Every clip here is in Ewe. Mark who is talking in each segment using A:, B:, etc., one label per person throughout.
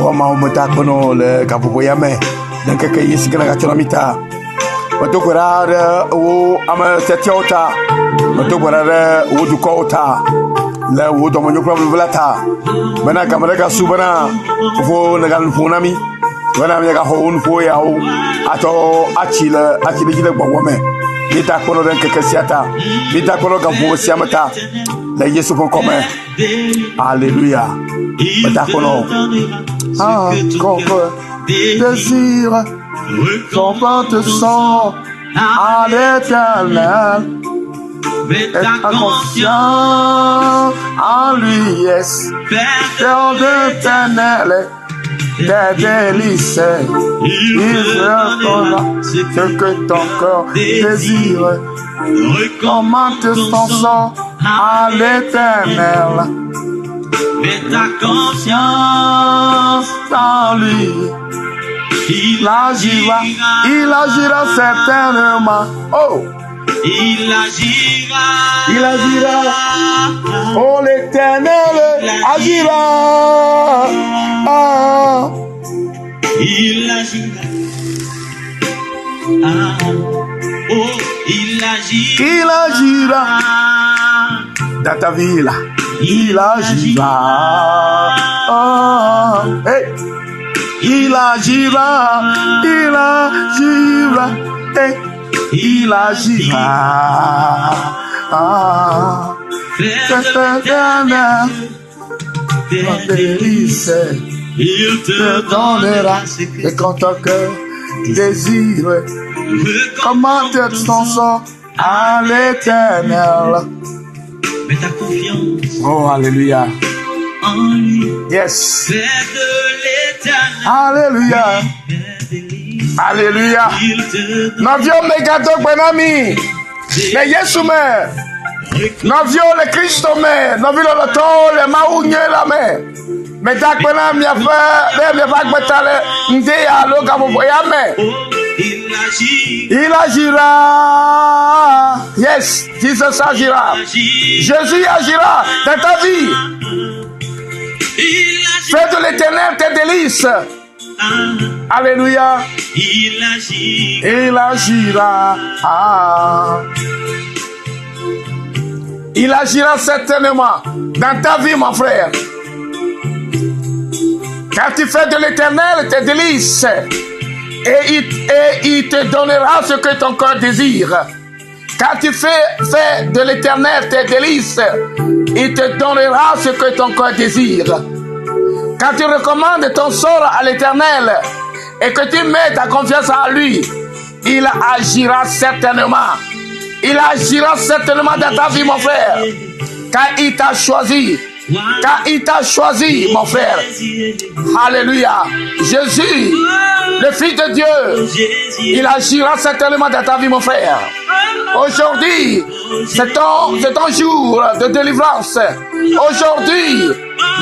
A: Yehowa Mawu meda akpe na wò le gaƒoƒo ya me le ŋkeke yi si ke nègatsɔ na mí ta. Medo gbe ɖa ɖe wò ame tiatiawo ta. Medo gbe ɖa ɖe wò dukɔwo ta le wò dɔmenyo kple amenuveve la ta bena game ɖe gasu bena fofo nègale nu ƒom na mí bena míagaxɔ wò nuƒo yawo atsɔ atsi le atsi ɖe edzi le gbɔgbɔ me. Míeda akpe na wò ɖe ŋkeke sia ta. Míeda akpe na wò ɖe gaƒoƒo sia me ta le Yesu ƒe ŋkɔ me. Alléluia. Meda akpe na wò. Ah, qu'on désire, son porte sort à l'éternel.
B: Mets
A: Être
B: ta
A: confiance en lui, yes.
B: Père
A: Père de l'éternel, des délices.
B: Il
A: Il
B: te
A: te donnera
B: donnera
A: ce que ton cœur désire. Comment te
B: ton
A: s'en sort à l'éternel.
B: Mets ta confiance
A: Confiance en lui.
B: Il
A: Il agira, il agira certainement. Oh,
B: Il agira.
A: il agira. Oh, l'éternel agira. Ah.
B: Il agira. Ah. Oh, il agira.
A: Il agira dans ta vie là. Il agira. Ah. Hey. Il agira. Il agira. Hey. Il agira. Ah.
B: Fais de
A: L'éternel
B: tes
A: te délice,
B: Il
A: te
B: te
A: donnera
B: donnera ce
A: et
B: que
A: quand ton cœur désire. Comment tu t'en sors à l'éternel.
B: Mets ta confiance
A: Oh, alléluia.
B: en lui.
A: Yes.
B: Fais de l'éternel
A: Alléluia.
B: tes délices.
A: Alléluia.
B: Il te
A: Nɔviwo megado gbe na mi le Yesu me. Nɔviwo le Kristo me. Nɔvi lɔlɔtɔwo le Mawu nyui la me. Meda akpe na miaƒe ɖe miaƒe agbe ta le ŋdi ya alo gaƒoƒo ya me.
B: Oh, il agira.
A: Il agira. Yes, Jesus agira. Jésus agira dans ta vie.
B: Il agira.
A: Fais de l'éternel tes délices. Alléluia.
B: Il agira.
A: Il agira. Ah. Il agira certainement dans ta vie, mon frère. Quand tu fais de l'éternel tes délices, et il, et il te donnera ce que ton cœur désire. Quand tu fais, fais de l'éternel tes délices, il te donnera ce que ton cœur désire. Quand tu recommandes ton sort à l'éternel et que tu mets ta confiance en lui, il agira certainement. Il agira certainement dans ta vie, mon frère. Car il t'a choisi. Car il t'a choisi, mon frère. Alléluia. Jésus, le Fils de Dieu, il agira certainement dans ta vie, mon frère. Aujourd'hui, c'est ton, c'est ton jour de délivrance. Aujourd'hui,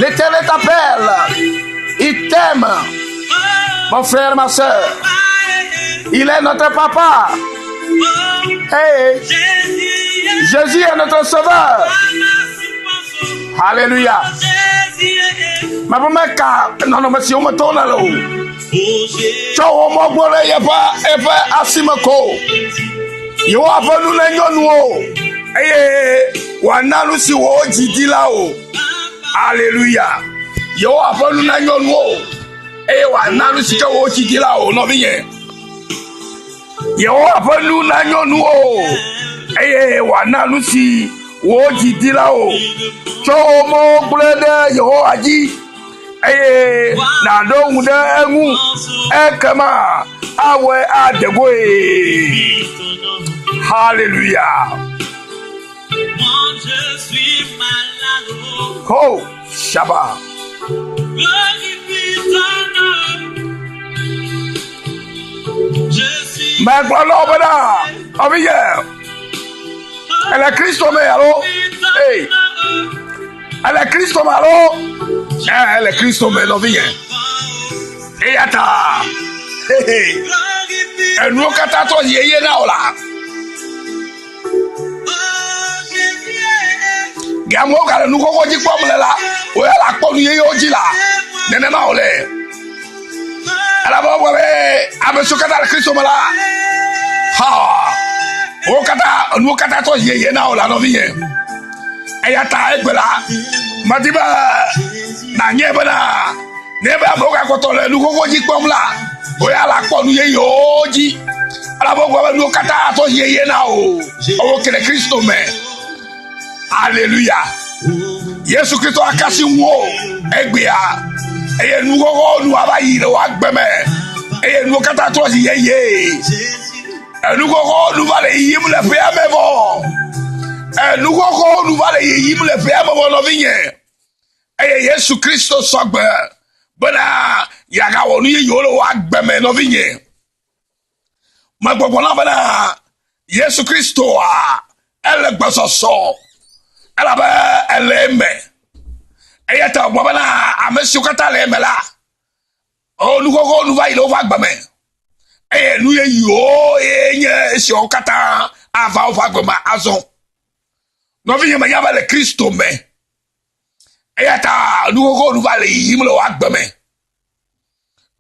A: l'Éternel t'appelle. Il t'aime, mon frère, ma soeur. Il est notre papa. Hey, Jésus est notre sauveur. Alléluia. Maƒe meka nɔnɔme siwo me to nèle o. Tsɔ wò mɔ gbɔ ɖe yeƒe eƒe asime ko. Yehowa ƒe nu ne nyɔnuwo eye wòana nu si wò dzi di la o. Alléluia. Yehowa ƒe nu ne nyɔnuwo eye wòana nu si ke wò dzi di la o nɔvinye. Yehowa ƒe nu na nyɔnuwo eye wòana nu si wò dzi di la o. Tsɔ wò mɔwo gblẽ ɖe Yehowa dzi eye nàɖo ŋu ɖe eŋu ekema awɔe ade goe. Hallelujah.
B: Moi je suis malade.
A: Ho, Shaba.
B: Glorifie ton nom. Je suis
A: Megblɔ na wo bena, nɔvinye, ele Kristo me alo? Hey, ele Kristo me alo? Eh, ele Kristo me nɔvinye. Eya ta, hehe, enuwo katã trɔ yeye na wò la. Ke amewo gale nu xoxo dzi kpɔm le la, wò ya le akpɔ nu yeyewo dzi la. Nenema wòle. Elabe wogblɔ be ame siwo katã le Kristo me la, ha, wo katã, nuwo katã trɔ yeye na wo la nɔvinye. Eya ta egbe la, medi be nànyae bena ne be amewo gakpɔtɔ le nu xoxo dzi kpɔm la, wo ya la kpɔ nu yeyewo dzi. Elabe wogblɔ be nuwo katã trɔ yeye na wo, wo ke le Kristo me. Aleluya. Yesu Kristo akasi ŋuwò egbea eye nu xoxowo nu ava yi le wò agbe me eye nuwo katã trɔ zi yeye. Enu xoxowo nu va le yiyim le ƒea me vɔ. Enu xoxowo nu va le yiyim le ƒea me vɔ nɔvinye. Eye Yesu Kristo sɔgbe bena yeagawɔ nu yeyewo le wò agbe me nɔvinye. Megbɔgblɔ na bena Yesu Kristoa ele gbesɔsɔ elabe ele eme. Eya ta wògblɔ bena ame siwo katã le eme la, wo nu xoxowo nu va yi le woƒe agbe me eye nu yeyewo ye nye esiawo katã ava woƒe agbe me azɔ. Nɔvinye menya be le Kristo me. Eya ta nu xoxowo nu va le yiyim le wò agbe me.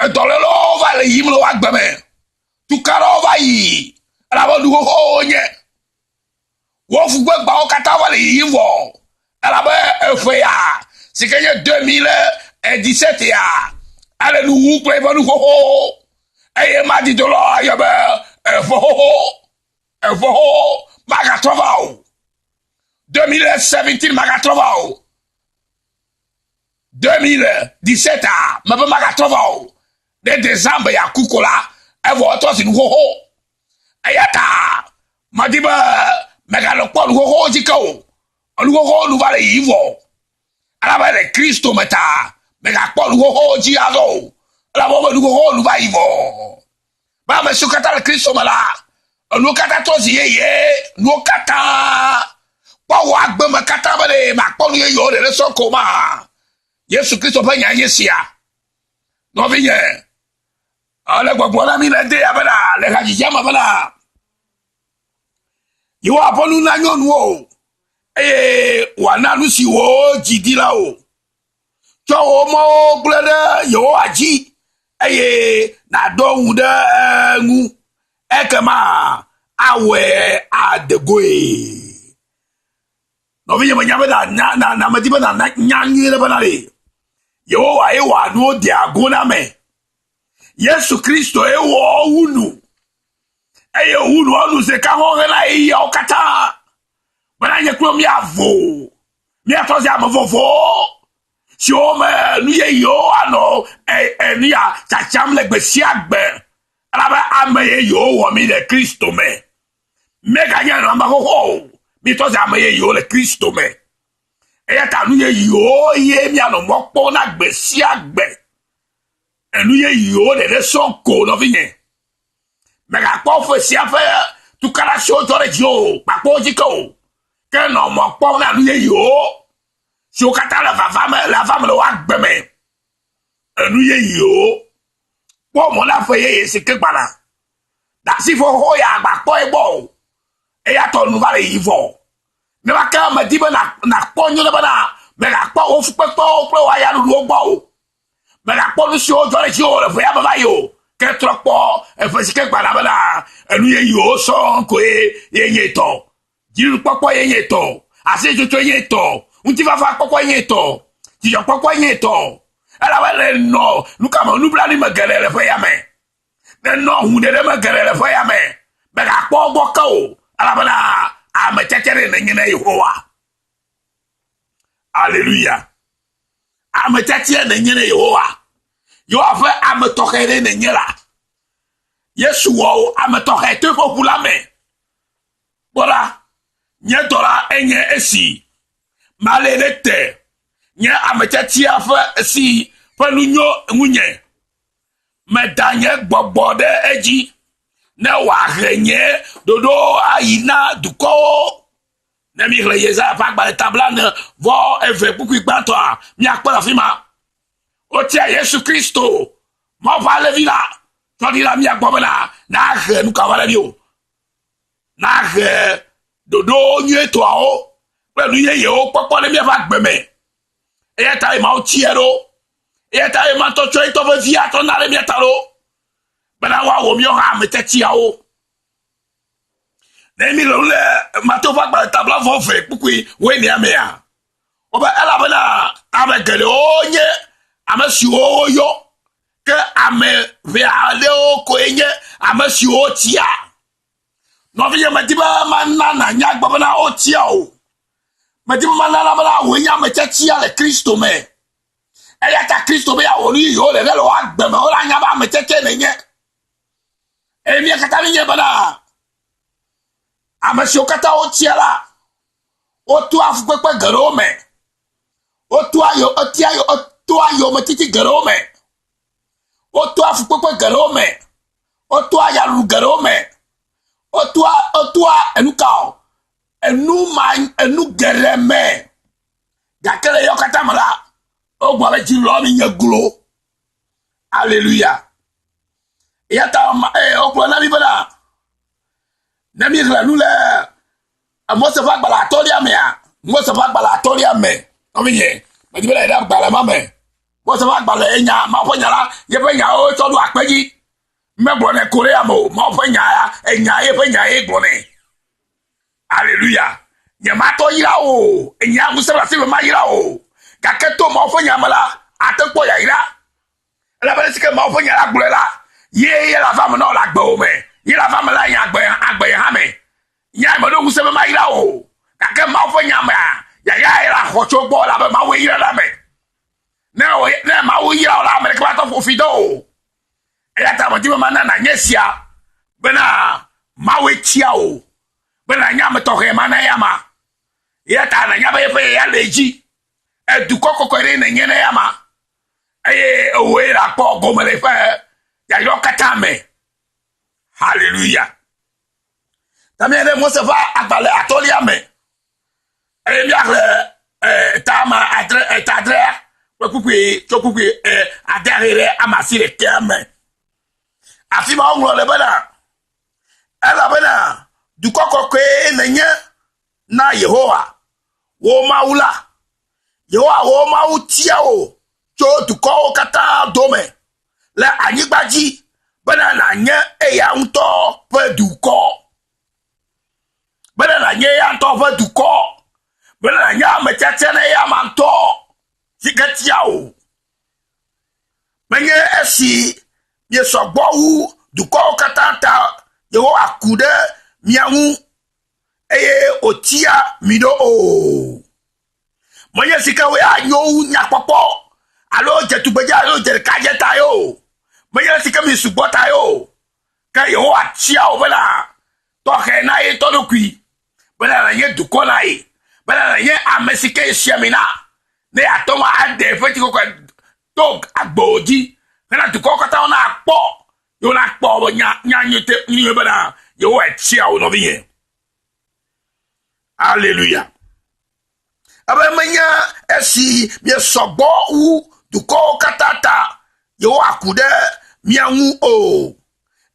A: Edɔlélewo va le yiyim le wò agbe me. Tukaɖawo va yi elabe nu xoxowo wonye. Wò fukpekpeawo katã va le yiyim vɔ elabe eƒe ya si ke nye 2017 ya ele nu wum kple eƒe nu xoxowo eye madidi o la woayɔ be eƒe xoxo eƒe xoxo magatrɔ va o. 2017 magatrɔ va o. 2017 a mebe magatrɔ va o. Ne December ya ku ko la, evɔ etrɔ zi nu xoxo. Eya ta medi be meganɔ kpɔ nu xoxowo dzi ke o. Nu xoxowo nu va le yiyim vɔ. Elabe le Kristo me ta, megakpɔ nu xoxowo dzi azɔ o. Elabe wobe nu xoxowo nu va yi vɔ. Be ame siwo katã le Kristo me la, enuwo katã trɔ zi yeye, nuwo katã. Kpɔ wò agbe me katã be ɖe makpɔ nu yeyewo ɖeɖe sɔ ko ma. Yesu Kristo ƒe nya nye sia. Nɔvinye, ele gbɔgblɔ na mi le de ya bena, le hadzidzia me bena, Yehowa ƒe nu na nyɔnuwo eye wòana nu si wò dzi di la wò. Tsɔ wò mɔwo gblẽ ɖe Yehowa dzi eye nàɖo ŋu ɖe eŋu, ekema awɔe ade goe. Nɔvinye, menya be na, na, na, medi be nàna nya nyuie ɖe bena ɖe Yehowa ye wɔa nuwo dea go na ame. Yesu Kristo ye wɔ wu nu eye wòwu nua nu zi ɖeka hɔ̃ hena ɣeyiɣiawo katã bena nye kple míavo míatrɔ zi ame vɔvɔwo siwo me nu yeyewo anɔ enu ya tsatsam le gbe sia gbe elabe ame yeyewo wɔ mí le Kristo me. Míeganye ame xoxo o, mítrɔ zi ame yeyewo le Kristo me. Eya ta nu yeyewo ye míanɔ mɔ kpɔm na gbe sia gbe. Enu yeyewo ɖeɖe sɔŋ ko nɔvinye. Mègakpɔ ƒe sia ƒe tukaɖa siwo dzɔ ɖe dziwò o, kpakpɔ wo dzi ke o. Ke nɔ mɔ kpɔm na nu yeyewo siwo katã le vava me le ava me le wò agbe me. Enu yeyewo. Kpɔ mɔ na ƒe yeye si ke gbana. Ɖasi xoxo ya agbakpɔ egbɔ o. Eya tɔ nu va le yiyi vɔ. Ne va ke medi be nàkpɔ nyuie bena mègakpɔ wò fukpekpewo kple wò ayaɖuɖuwo gbɔ o. Mègakpɔ nu siwo dzɔ ɖe dziwò le ƒea me va yi o, ke trɔ kpɔ eƒe si ke gbana bena enu yeyewo sɔŋ koe ye nye etɔ. Dziɖuɖukpɔkpɔ ye nye etɔ. Aseyetsotso ye nye etɔ. Ŋutifafa kpɔkpɔ ye nye etɔ. Dzidzɔkpɔkpɔ ye nye etɔ. Elabe nènɔ nu ka me nublanui me geɖe le ƒe ya me. Nènɔ hũɖeɖe me geɖe le ƒe ya me. Mègakpɔ egbɔ ke o, elabena ame tiatia ɖe nènye na Yehowa. Aleluya. Ame tiatia nènye ne Yehowa. Yehowa ƒe ame tɔxɛ ɖe nènye la. Yesu wɔ wò ame tɔxɛ to eƒe ʋu la me. Kpɔ ɖa, nye dɔla enye esi. Malée ɖe te. Nye ame tiatia ƒe si ƒe nu nyo ŋunye. Meda nye gbɔgbɔ ɖe edzi ne wòahe nye ɖoɖo ayi na dukɔwo. Ne míexlẽ Yesaya ƒe agbalẽ ta blane vɔ eve kpukpui gbãtɔa, míakpɔ le afi ma. Wotia Yesu Kristo, Mawu ƒe Alẽvi la, tsɔ ɖi la mía gbɔ bena nahe nu ka va ɖe mí o. Nahe ɖoɖo nyuietɔawo kple nu yeyewo kpɔkpɔ ɖe míaƒe agbe me. Eya ta ye Mawu tia ɖo. Eya ta ye Mawu tsɔ etɔ ƒe via tsɔ na ɖe mía ta ɖo. Bena woawɔ míawo hã ame tiatiawo. Ne mi le nu le Mateo ƒe agbalẽ ta blaeve kpukpui wuienea mea, wobe elabena ame geɖewo nye ame siwo woyɔ ke ame ʋɛ aɖewo koe nye ame siwo wotia. Nɔvinye, medi be mana nànya gbe bena wotia o. Medi be mana na bena wòe nye ame tiatia le Kristo me. Eya ta Kristo be yeawɔ nu yeyewo le ɖe le wò agbe me, woanya be ame tiatia nènye. Eye mía katã míenye bena ame siwo katã wotia la, wotoa fukpekpe geɖewo me, wotoa yo, etia yo, etoa yometiti geɖewo me, wotoa fukpekpe geɖewo me, wotoa yaɖuɖu geɖewo me, wotoa wotoa enu ka o, enu ma enu geɖe me. Gake le yewo katã me la, wogblɔ be dziɖula mi nye glo. Aleluya. Eya ta wogblɔ na mi bena ne míexlẽ nu le Mose ƒe agbalẽ atɔ̃lia mea, Mose ƒe agbalẽ atɔ̃lia me, nɔvinye, medi be nàyi ɖe agbalẽ ma me. Mose ƒe agbalẽ enya Mawu ƒe nya la, yeƒe nyawo tsɔ ɖo akpe dzi. Megblɔnɛ ko ɖe ame o. Mawu ƒe nya ya, enya yeƒe nya ye gblɔnɛ. Aleluya. Nyematɔ yra o. Enya ŋusẽ le asi me mayra o. Gake to Mawu ƒe nya me la, ate kpɔ yayra. Elabena esi ke Mawu ƒe nya la gblɔe la, ye ye le ava me na wò le agbewò me. Ye le ava me la nye agbe agbe hã me. Nya meɖo ŋusẽ be mayra o. Gake Mawu ƒe nya mea, yayra ye la xɔ tso gbɔ elabe Mawu yra ɖe ame. Ne ne Mawu yra wò la, ame ɖeke matɔ ƒo fi dɔ o. Eya ta medi be mana nànye esia bena Mawue tia wò be nànye ame tɔxɛ ma na eyama. Eya ta nànya be yeƒe yaya le edzi. Edukɔ kɔkɔe ɖe nènye na eyama eye ewòe nàkpɔ gome le eƒe yayrawo katã me. Haleluya. Ta míaɖe Mose ƒe agbalẽ atɔ̃lia me eye míaxlẽ eta ma adre eta adrea kple kpukpui tso kpukpui adea ɣi ɖe ame asiɖekɛa me. Afi ma woŋlɔ le bena, elabena dukɔ kɔkɔe nènye na Yehowa wò Mawu la. Yehowa wò Mawu tia wò tso dukɔwo katã dome le anyigba dzi bena nànye eya ŋutɔ ƒe dukɔ. Bena nànye eya ŋutɔ ƒe dukɔ. Bena nànye ame tiatia na eya ŋutɔ si ke tia wò. Menye esi miesɔ gbɔ wu dukɔwo katã ta Yehowa ku ɖe mia ŋu eye wòtia mi ɖo o. Menye si ke woe anyo wu nyakpɔkpɔ alo dzetugbedze alo dzeɖekadze ta ye o. Menye esi ke mi sugbɔ ta ye o. Ke Yehowa tia wò bena tɔxɛ na ye ŋutɔ ɖokui, bena nànye dukɔ na ye, bena nànye ame si ke yesi ami na, ne yeate ŋu aɖe eƒe ŋutikɔkɔe to agbewo dzi hena dukɔwo katã nakpɔ yewo nakpɔ be nya nya nyui te nyui bena Yehowa tia wò nɔvinye. Aleluya. Ebe menye esi miesɔ gbɔ wu dukɔwo katã ta Yehowa ku ɖe mía ŋu o,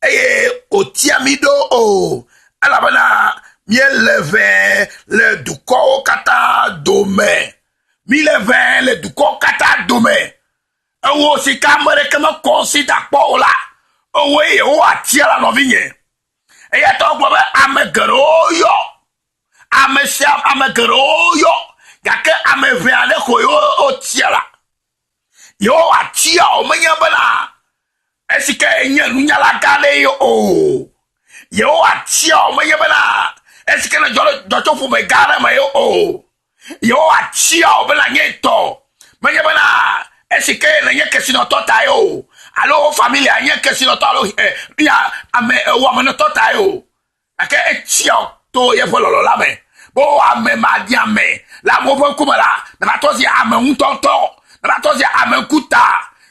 A: eye wòtia mí ɖo o, elabena míele ʋɛ le dukɔwo katã dome. Míle ʋɛ le dukɔwo katã dome. Ewò si ke ame ɖeke mekɔnsida kpɔ o la, ewòe Yehowa tia la nɔvinye. Eya ta wogblɔ be ame geɖewo yɔ Ame sia ame geɖewo yɔ gake ame ʋɛ aɖe koe wotia la. Yehowa tia wò menye bena esi ke enye nunyala gã aɖe ye o. Yehowa tia wò menye bena esi ke nèdzɔ ɖe tso ƒome gã aɖe me ye o. Yehowa tia wò bena nye tɔ menye bena esi ke nènye kesinɔtɔ ta ye o alo wò familia nye kesinɔtɔ alo eh, ya ame wɔmenɔtɔ ta ye o. Gake etsia to yeƒe lɔlɔ̃ la me be wo ame maɖiame le amewo ƒe ŋkume la, nava trɔ zi ame ŋutɔŋutɔ, nava trɔ zi ame ŋkuta,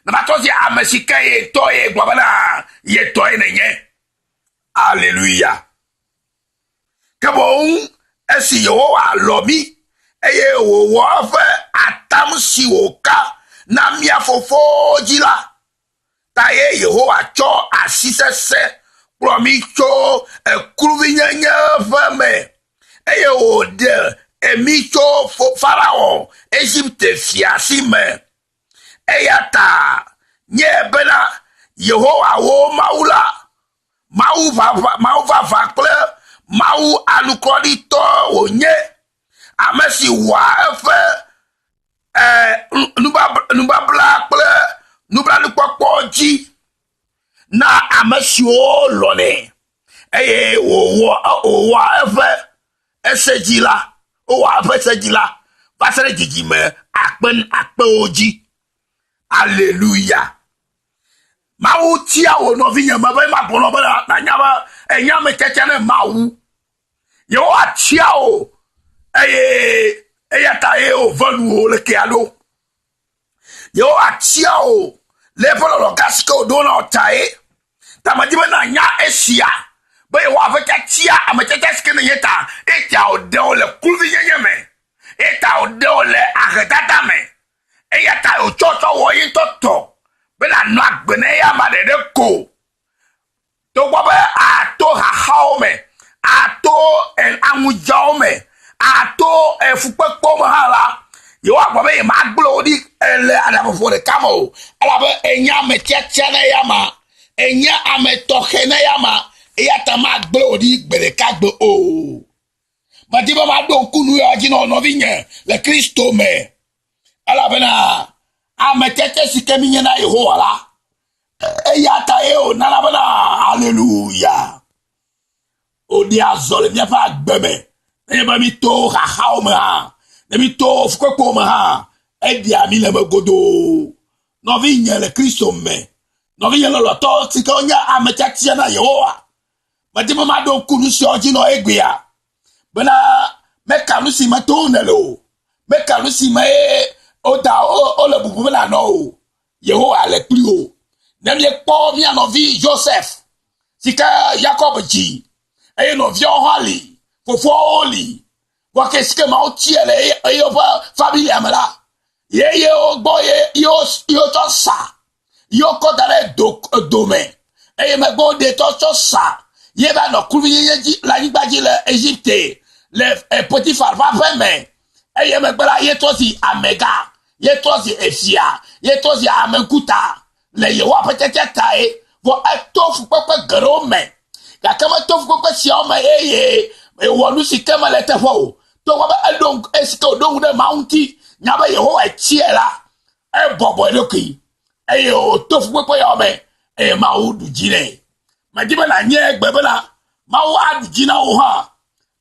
A: nava trɔ zi ame si ke ye ŋutɔ ye gblɔ bena ye tɔe nènye. Aleluya! Ke boŋ esi Yehowa lɔ̃ mí eye wòwɔ eƒe atam si wòka na mía fofowo dzi la, ta ye Yehowa tsɔ asi sesẽ kplɔ mí tso ekluvinyenye ƒe me, eye wòɖe mí tso Farao, Egipte fia si me. Eya ta nye bena Yehowa wò Mawu la, Mawu vava, Mawu vavã kple Mawu anukwaɖitɔ wònye, ame si wɔa eƒe e, nubabla kple nublanuikpɔkpɔ dzi na ame siwo lɔ̃nɛ eye wòwɔ wòwɔa eƒe ese dzi la, wowɔa eƒe se dzi la va se ɖe dzidzime akpe akpewo dzi. Aleluya. Mawu tia wò nɔvinye me be magblɔ nɔ be nanya be ènya ame tiatia ne Mawu. Yehowa tia wò eye eya ta ye wòve nuwò le kea ɖo. Yehowa tia wò le eƒe lɔlɔ̃ gã si ke wòɖo na wò tae. Ta medi be nànya esia be Yehowa ƒe tiatia ame tiatia si ke nènye ta eya wòɖe wò le kluvinyenye me, eya ta wòɖe wò le ahedada me. Eya ta wòtsɔ tsɔ wɔ ye ŋutɔ tɔ be nànɔ agbe na eya amea ɖeɖe ko. Togbɔ be àto xaxawo me, àto aŋudzawo me, àto fukpekpewo me hã la, Yehowa gblɔ be yemagblẽ wò ɖi le aɖaʋaƒoƒo ɖeka me o, elabe ènye ame tiatia na eyama, ènye ame tɔxɛ na eyama, eya ta magblẽ wò ɖi gbe ɖeka gbe o. Medi be maɖo ŋku nu ya dzi na nɔvinye le Kristo me, elabena ame tete si ke mínye na Yehowa la, eya ta ye wònana bena aleluya wòɖea azɔ le míaƒe agbe me. Nenye be míto xaxawo me hã, ne míto fukpekpewo me hã, eɖea mí le eme godoo. Nɔvinye le Kristo me, nɔvinye lɔlɔ̃tɔ si ke wonye ame tiatia na Yehowa, Medi be maɖo ŋku nu siawo dzi nɔ egbea bena meka nu si me tom nèle o, meka nu si me woda wole bubu be nànɔ o. Yehowa le kpli wò. Ne míekpɔ mía nɔvi Yosef si ke Yakob dzi eye nɔviawo hã li, fofoawo li, vɔ ke si ke Mawu tia le eƒe familia me la, ye yewo gbɔ ye yewotsɔ sa ye wokɔ da ɖe do dome eye megbe woɖe tɔ tsɔ sa ye va nɔ kluvinyenye dzi le anyigba dzi le Egipte le eh, Potifar ƒe aƒe me eye megbe la ye trɔ zi amegã ye trɔ zi efia ye trɔ zi ameŋkuta le Yehowa ƒe tiatia tae vɔ eto fukpekpe geɖewo me gake meto fukpekpe siawo me eye ewɔ nu si ke mele eteƒe o togbɔ be eɖo esi ke wòɖo ŋu ɖe Mawu ŋuti nya be Yehowa tiae la Ebɔbɔ eɖokui eye wòto fukpekpe yawo me eye Mawu ɖu dzi nɛ. Medi be nànye egbe bena Mawu aɖu dzi na wò hã.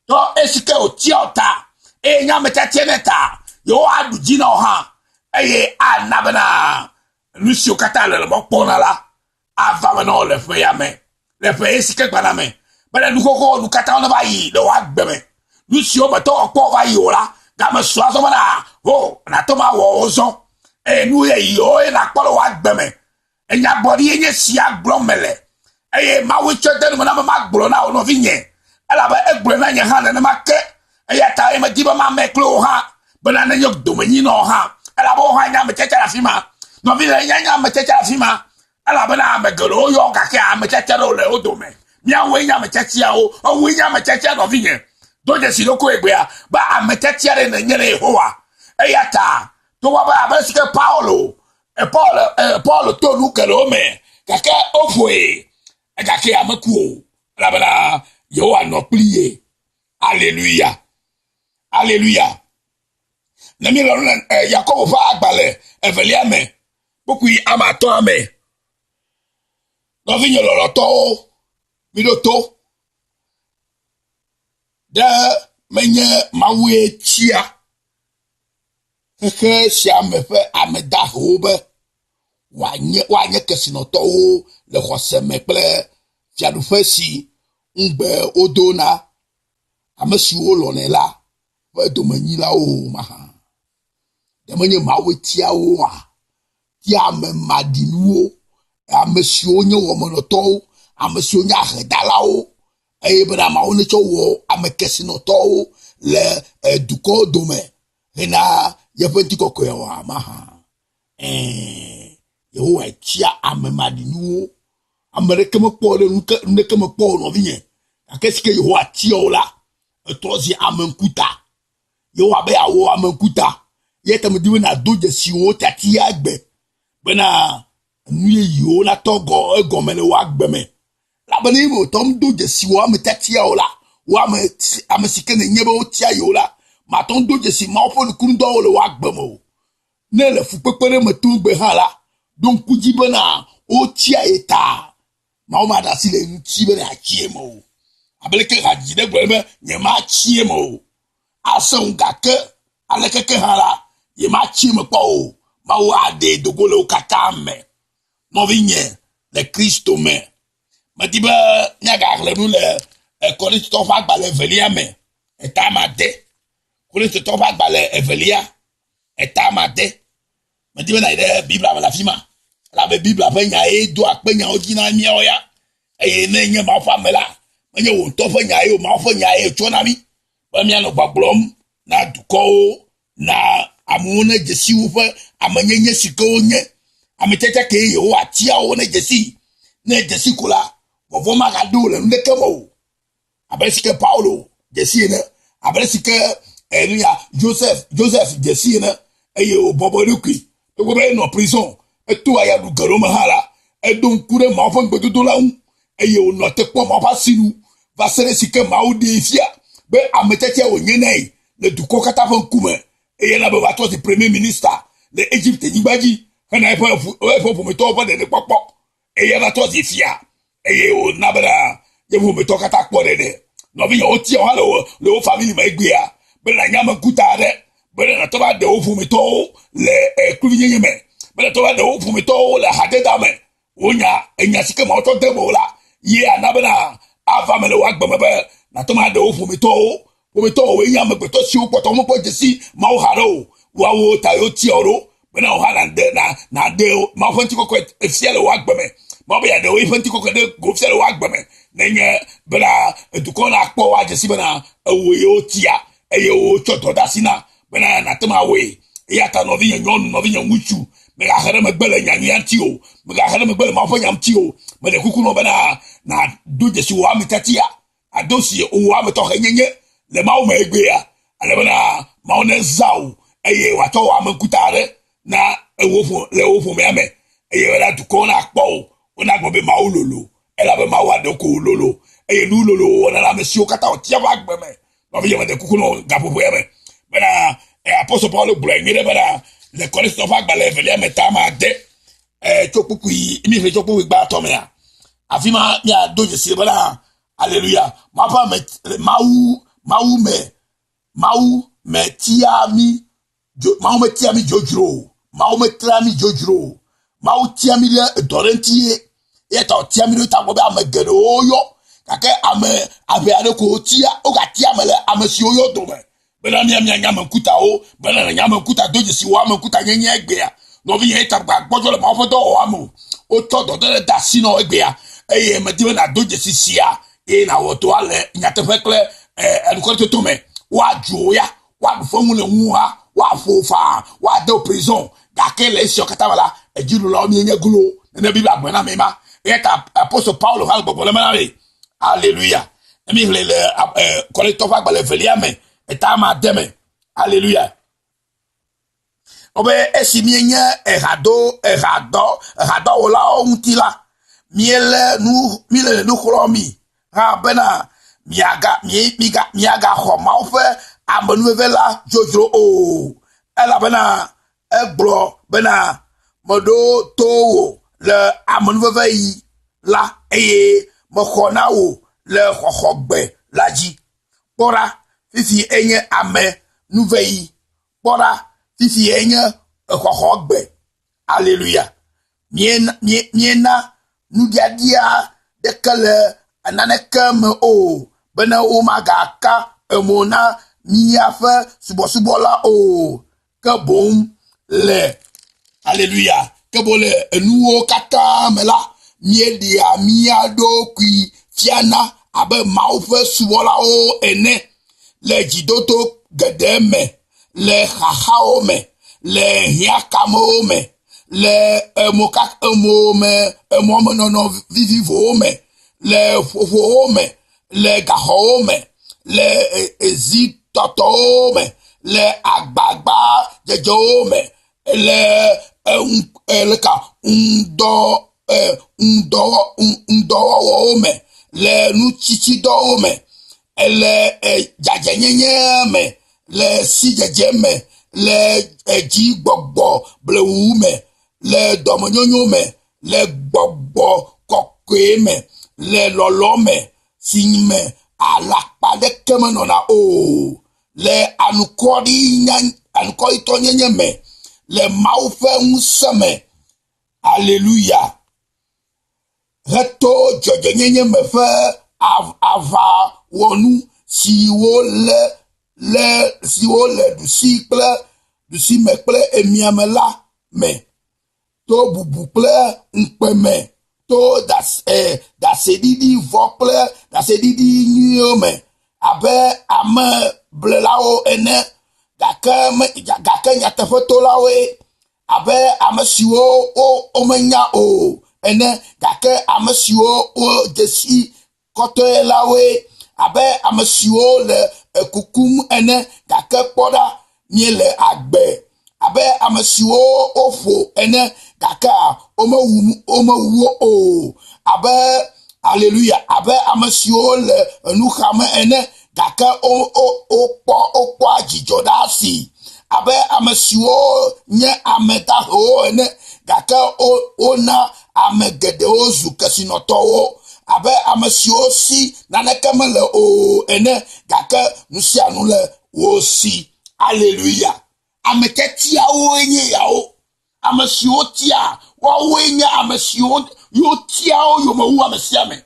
A: Tɔ esi ke wòtia wò ta eye nye ame tiatia nɛ ta, Yehowa aɖu dzi na wò hã eye ana bena nu siwo katã le mɔ kpɔm na la ava me na wò le ƒe ya me, le ƒe ye si ke gbana me, bene nu xoxo nu katã neva yi le wò agbe me. Nu siwo metɔ wɔ kpɔ va yi o la, game su azɔ bena ho nàte ŋu awɔ wo zɔ. Eye nu yeyewo ye nàkpɔ le wò agbe me. Enyagblɔɖi ye nye sia gblɔm mele. Eye Mawu tsɔe de nu me na be magblɔ na wò nɔvinye, elabe egblɔe na nye hã nenema ke. Eya ta ye medi be mame kple wò hã bena nenye domenyinɔ hã, elabe wò hã nye ame tiatia le afi ma. Nɔvinye, nye nye ame tiatia le afi ma. Elabena ame geɖewo yɔ gake ame tiatia ɖewo le wo dome. Míawoe nye ame tiatiawo, ewoe nye ame tiatia nɔvinye. Do dzesi ɖokuiwò egbea be ame tiatia ɖe nènye na Yehowa. Eya ta togbɔ be abe si ke Paulo, eh, Paul, eh, Paul to nu geɖewo me gake woƒoe gake ya meku o elabena Yehowa nɔ kpli ye. Aleluya. Aleluya. Ne míele nu le eh, Yakobo ƒe agbalẽ evelia me, kpukpui ame atɔ̃a me. Nɔvinye lɔlɔ̃tɔwo, miɖo to. Ɖe menye Mawue tsia xexe sia me ƒe ame dahewo be woanye woanye kesinɔtɔwo le xɔse me kple fiaɖuƒe si ŋugbe wodo na ame siwo lɔ̃nɛ la ƒe domenyilawo mahã? Ɖe menye Mawue tia woa? Tia ame maɖinuwo, ame siwo nye wɔmenɔtɔwo, ame siwo nye ahedalawo, eye bena Mawu netsɔ wɔ ame kesinɔtɔwo le eh, dukɔwo dome hena yeƒe ŋutikɔkɔe oa mahã? Ɛ̃, Yehowa tia ame maɖinuwo. Ame ɖeke mekpɔ ɖe nu ɖeke mekpɔ o nɔvinye. Gake si ke Yehowa tia wo la, etrɔ zi ame ŋkuta. Yehowa be yeawɔ ame ŋkuta. Eya ta medi be nàdo dzesi wò tiatia egbe bena
C: Nu yeyewo natɔ gɔ egɔme le wò agbe me. Elabena eye wòtɔ ŋu do dzesi wò ame tiatia o la, wò ame ame si ke nènye be wotia yewo la, màte ŋu do dzesi Mawu ƒe nukunudɔwo le wò agbe me o. Ne èle fukpekpe ɖe me tom gbe hã la, ɖo ŋku dzi bena wotia ye ta. Mawu maɖe asi le ŋuti be yeatsi eme o. Abe leke hadzidzi ɖe gblɔ be nyematsi eme o. Asẽ ŋu gake aleke ke hã la, yematsi eme kpɔ o. Mawu aɖee do go le wo katã me. Nɔvinye le Kristo me, medi be míagaxlẽ nu le Korintotɔwo ƒe agbalẽ evelia me, eta ame ade. Korintotɔwo ƒe agbalẽ evelia, eta ame ade. Medi be nàyi ɖe Biblia me le afi ma, elabe Biblia ƒe nya ye doa kpe nyawo dzi na míawo ya. Eye ne enye Mawu ƒe ame la, menye wò ŋutɔ ƒe nya ye o, Mawu ƒe nya ye wòtsɔ na mí be míanɔ gbɔgblɔm na dukɔwo, na amewo ne dze si woƒe amenyenye si ke wonye. Ame tiatia kee Yehowa tia wo ne dze sii. Ne edze si ko la, vɔvɔ̃ magaɖo wò le nuɖeke me o. Abe esi ke Paulo dze sii ene, abe esi ke eh, nu ya Joseph Joseph dze sii ene, eye wòbɔbɔ eɖokui. Togbɔ be enɔ prison, eto ayaɖu geɖewo me hã la, eɖo ŋku ɖe Mawu ƒe ŋugbedodo la ŋu eye wònɔ te kpɔ Mawu ƒe asinu va se ɖe esi ke Mawu ɖee fia be ame tiatia wònye nɛ le dukɔwo katã ƒe ŋkume eye na be wòva trɔ zi premier minister le Egypte nyigba dzi hena eƒe eƒe ƒometɔwo ƒe ɖeɖekpɔkpɔ. Eye eva trɔ zi fia eye wòna bena ye ƒometɔwo katã kpɔ ɖeɖe. Nɔvinye wotia wò hã le wò le wò family me egbea be nànye ame ŋkuta aɖe be nàtrɔ va ɖe wò ƒometɔwo le eh, kluvinyenye me, be nàtrɔ va ɖe wò ƒometɔwo le hadeda me. Wonya enya si ke Mawu tsɔ de mewò la ye ana bena ava me le wò agbe me be nàte ŋu aɖe wò ƒometɔwo. Ƒometɔwoe nye amegbetɔ siwo kpɔtɔ womekpɔ dze si Mawu haɖe o. Woawo ta ye wotia wò ɖo bena wò hã nàɖe na nàɖe Mawu ƒe ŋutikɔkɔe fia le wò agbe me. Mawu be yeaɖe eƒe ŋutikɔkɔe ɖe go fia le wò agbe me nenye bena dukɔ nakpɔ woadze si bena ewòe wotia eye wotsɔ dɔ de asi na bena nàte ŋu awɔe. Eya ta nɔvinye nyɔnu, nɔvinye ŋutsu, mègahe ɖe megbe le nyanyuia ŋuti o, mègahe ɖe megbe le Mawu ƒe nya ŋuti o. Meɖe kuku nɔ bena nàdo dzesi wò ame tiatia, ado si wò ame tɔxɛ nyenye le Mawu me egbea, ale bena Mawu nezã wò eye wòatsɔ wò ame ŋkuta aɖe na ewo ƒo le wò ƒomea me eye bena dukɔwo nakpɔ wò, wonagblɔ be Mawu lolo elabe Mawu aɖe ko lolo eye nu lolo wɔna le ame siwo katã wòtia ƒe agbe me. Nɔvinye meɖe kuku nɔ gaƒoƒoea me bena apostol Paulo gblɔe nyuie ɖe bena le Korintotɔwo ƒe agbalẽ evelia me ta ame ade tso kpukpui míexlẽ tso kpukpui gbãtɔ mea afi ma míado dzesi bena aleluya Mawu ƒe ame Mawu Mawu me Mawu metia mí dzo Mawu metia mí dzodzro o. Mawu metrea mí dzodzro o. Mawu tia mí ɖe dɔ ɖe ŋuti ye. Eya ta wòtia mí ɖo ta gbɔ be ame geɖewo yɔ gake ame ʋɛ aɖe ko wotia. Wogatia ame le ame siwo yɔ dome bena mía míanye ame ŋkutawo bena nànye ame ŋkuta do dzesi wò ame ŋkuta nyenye egbea. Nɔvinye eya ta gbɔdzɔ le Mawu ƒe dɔwɔwɔa me o. Wotsɔ dɔdɔ ɖe de asi na wò egbea eye medi be nàdo dzesi sia eye nàwɔ dɔa le nyateƒe kple anukwaretoto me. Woadzu wò ya woaɖu fewu le ŋuwò hã, woaƒo wò faa, woade wò prison. Gake le esiawo katã me la, edziɖulawo míenye glo. Nene Biblia gblɔe na mi ma. Eya ta apostol Paulo hã le gbɔgblɔm le eme na mi. Aleluya. Ne míexlẽe le Korintotɔwo ƒe agbalẽ evelia me, eta ame ade me. Aleluya. Wobe esi míenye ehado, ehadɔ, ehadɔwɔlawo ŋuti la, míele nu, míele nu xlɔ̃m mi hã bena miaga, mi, miga, miagaxɔ Mawu ƒe amenuveve la dzodzro o. Elabena egblɔ bena, Meɖo to wò le amenuveveɣi la, eye mexɔ na wò le xɔxɔgbe la dzi. Kpɔ ɖa, fifi enye amenuveɣi. Kpɔ ɖa, fifi enye exɔxɔgbe. Aleluya. Míena, míena nuɖiaɖia ɖeke le naneke me o, bene womagaka emo na míaƒe subɔsubɔ la o. Ke boŋ le, aleluya, ke boŋ le enuwo katã me la, míeɖea mía ɖokui fiana abe Mawu ƒe subɔlawo ene le dzidodo geɖe me, le xaxawo me, le hiãkamewo me, le emoka emo me emɔmenɔnɔ vivivowo me, le ƒoƒowo me, le gaxɔwo me, le zitɔtɔwo me, le agbagbadzedzewo me, le leka ŋdɔ ŋdɔ ŋdɔwɔwɔwo me, le nutsitsidɔwo me, le dzadzɛnyenye me, le sidzedze me, le dzigbɔgbɔ blewu me, le dɔmenyonyo me, le gbɔgbɔ kɔkɔe me, le lɔlɔ me si me alakpa ɖeke menɔna o, le anukɔritɔnyenye me, le Mawu ƒe ŋusẽ me. Aleluya. Heto dzɔdzɔenyenye me ƒe aʋawɔnu siwo le le siwo le ɖusi kple ɖusime kple emiame la me, to bubu kple ŋukpe me, to ɖaseɖiɖi vɔ kple ɖaseɖiɖi nyuiwo me abe ameblelawo ene, gake gake nyateƒetolawoe abe ame siwo womenya o ene, gake ame siwo wodze si kɔtɔe la woe abe ame siwo le kukum ene, gake kpɔ ɖa, míele agbe abe ame siwo woƒo ene, gake womewu wo o, abe aleluya, abe ame siwo le nu xam ene, gake wokpɔa dzidzɔ ɖe asi abe ame siwo nye ame dahewo ene, gake wona ame geɖewo zu kesinɔtɔwo, abe ame siwo si naneke mele o ene, gake nu sia nu le wo si. Aleluya. Ame tiatiawoe nye yawo. Ame siwo tia, woawoe nye ame siwo wotia wo yome wu ame sia ame.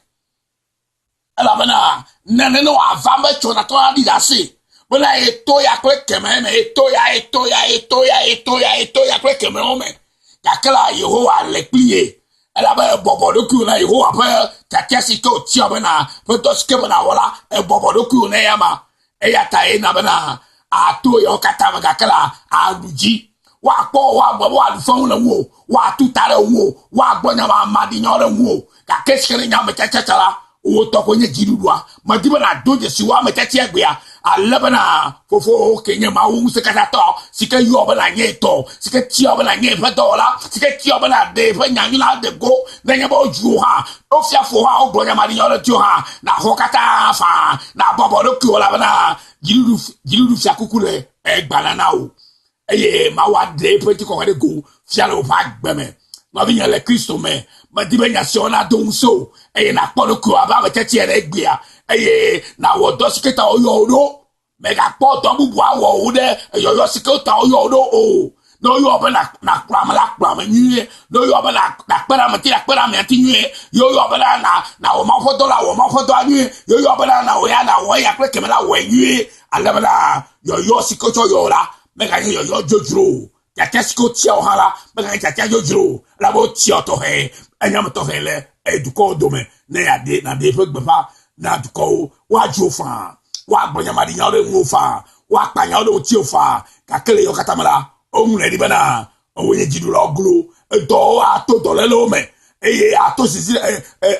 C: Elabena nane ne wòava metsɔ natɔ aɖi ɖe asi bena eto ya kple keme me, eto ya, eto ya, eto ya, eto ya, eto ya kple kemewo me. Gake la Yehowa le kpli ye. Elabe ebɔbɔ ɖokuiwò na Yehowa ƒe tiatia si ke wòtia bena ƒe dɔ si ke bena wɔ la, ebɔbɔ ɖokuiwò na eyama. Eya ta yena bena ato yawo katã me gake la aɖu dzi. Woakpɔ woagblɔ be woaɖu fewu le ŋuwò, woatu ta ɖe ŋuwò, woagblɔ nya maɖinyawo ɖe ŋuwò. Gake si ke ne nye ame tiatia la, wò tɔ koe nye dziɖuɖua. Medi be nàdo dzesi wò ame tiatia egbea ale bena fofowo ke nye Mawu ŋusẽkatãtɔ si ke yɔ be nànye etɔ, si ke tia be nànye eƒe dɔwɔla, si ke tia be nàɖe eƒe nyanyui la ɖe go. Nenye be wodzu wò hã, wofia fu wò hã, wogblɔ nya maɖinyawo ɖe ŋutiwò hã, nàxɔ katã faa, nàbɔbɔ ɖokuiwò elabena dziɖuɖu dziɖuɖu fiakuku le egbana na wò. Eye Mawu aɖe eƒe ŋutikɔkɔe ɖe go fia le woƒe agbe me. Nɔvinye le Kristo me, medi be nya siawo nado ŋusẽ wò eye nàkpɔ ɖokuiwò abe ame tiatia ene egbea eye nàwɔ dɔ si ke ta woyɔ wò ɖo. Mègakpɔ dɔ bubu awɔ wò ɖe yɔyɔ si ke ta woyɔ wò ɖo o. Ne woyɔ wò be nàkplɔ ame la, kplɔ ame nyuie. Ne woyɔ wò be nàkpe ɖe ame ŋuti, nàkpe ɖe amea ŋuti nyuie. Ye woyɔ wò be nàwɔ Mawu ƒe dɔ la, wɔ Mawu ƒe dɔa nyuie. Ye woyɔ wò be nàwɔ ya, nàwɔ eya kple kemɛ la, wɔe nyuie. Ale bena yɔyɔ si ke wotsɔ yɔ wò la, meganye yɔyɔ dzodzro o. Tiatia si ke wotia wò hã la, meganye tiatia dzodzro o. Elabe wotia wò tɔxɛ, enye ame tɔxɛ le dukɔwo dome ne yeaɖe nàɖe eƒe gbeƒã na dukɔwo. Woadzi wò faa, woagblɔ nya maɖinyawo ɖe ŋuwò faa, woakpa nyawo ɖe ŋutiwò faa. Gake le yewo katã me la, woŋlɔe ɖi bena wònye dziɖulawo glo. Edɔwo ato dɔlélewo me eye ato zizi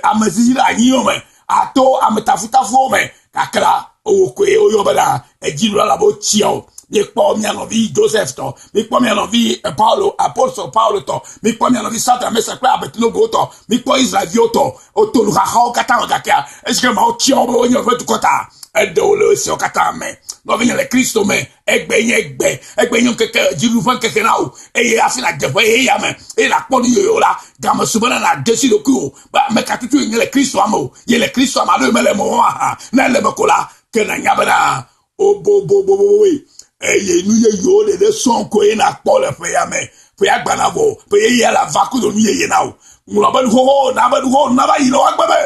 C: ame zizi ɖe anyiwo me, ato ame tafutafuwo me. Gake la, wò koe woyɔ bena edziɖula elabe wotsia wò. Míekpɔ mía nɔvi Joseph tɔ, míekpɔ mía nɔvi Paulo, apostol Paulo tɔ, míekpɔ mía nɔvi Sadra, Mesak kple Abednego tɔ, míekpɔ Israelviwo tɔ. Woto nuxaxawo katã me gakea esi ke Mawu tia wo be wonye eƒe dukɔ ta, eɖe wo le esiawo katã me. Nɔvinye le Kristo me, egbe nye egbe, egbe nye ŋkeke dziɖuɖu ƒe ŋkeke na wò eye hafi nàdze ƒe yeyea me eye nàkpɔ nu yeyewo la, game su bena nàde si ɖokuiwò be ame ka tutu yenye le Kristoa me o. Ye le Kristoa me alo mele eme o hã, ne ele eme ko la, ke nànya bena woboboboboe eye nu yeyewo ɖeɖe sɔŋ koe nàkpɔ le ƒe ya me. Ƒe ya gbana vɔ, ƒe yeyea le ava kudo nu yeye na wò. Ŋlɔ be nu xoxowo, na be nu xoxowo nava yi le wò agbe me.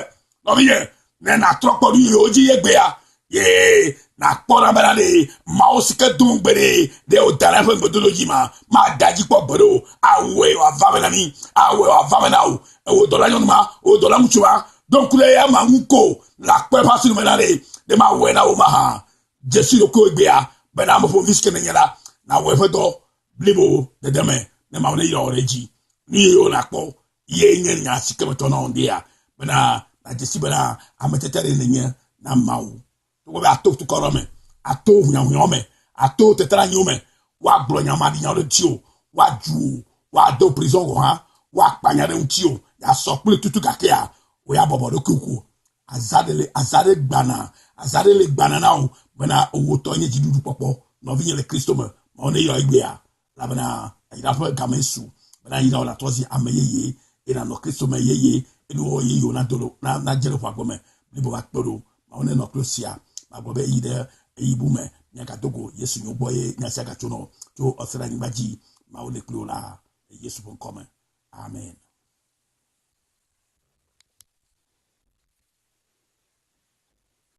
C: Nɔvinye, ne nàtrɔ kpɔ nu yeyewo dzi egbea, ye nàkpɔ ɖa bena ɖe Mawu si ke do ŋugbe ɖe ɖe wòda ɖe eƒe ŋugbedodo dzi ma, mada edzi kpɔ gbeɖe o. Awɔe wòava me na mí, awɔe wòava me na wò. Wò dɔlanyɔnu ma, wò dɔlaŋutsu ma, ɖo ŋku ɖe eya ŋu ko nàkpɔ eƒe asinu bena ɖe ɖe mawɔe na wò mahã. Dze si ɖokuiwò egbea bena ame ƒomevi si ke nènye la, nàwɔ eƒe dɔ blibo dede me ne Mawu neyra wò ɖe edzi. Nu yeyewo nàkpɔ ye nye nya si ke metsɔ na wò ŋdea bena nàdze si bena ame tiatia ɖe nènye na Mawu. Togbɔ be ato tukɔɖɔ me, ato hunyahunya me, ato teteɖeanyiwo me, woagblɔ nya maɖinyawo ɖe ŋutiwò, woadzu wò, Woade wò prison gɔ̃ hã, woakpa nya ɖe ŋutiwò, yeasɔ kple tutu gakea, wò ya bɔbɔ ɖokuiwò ko. Aza ɖe le, aza ɖe gbana, aza ɖe le gbana na wò bena wò tɔ nye dziɖuɖu kpɔkpɔ. Nɔvinye le Kristo me, Mawu neyɔ egbea, elabena yayra ƒe game su bena yayra wò nàtrɔ zi ame yeye eye nànɔ Kristo me yeye eye nuwɔwɔ yeyewo nado ɖo, na, nadze ɖe wò agbe me blibo va kpe ɖo. Mawu nenɔ kple sia. Magblɔ be eyi ɖe eyi bu me míagado go Yesu nyo gbɔ ye nya sia gatso nɔ tso Australia nyigba dzi. Mawu le kpli wò la le Yesu ƒe ŋkɔ me. Amen.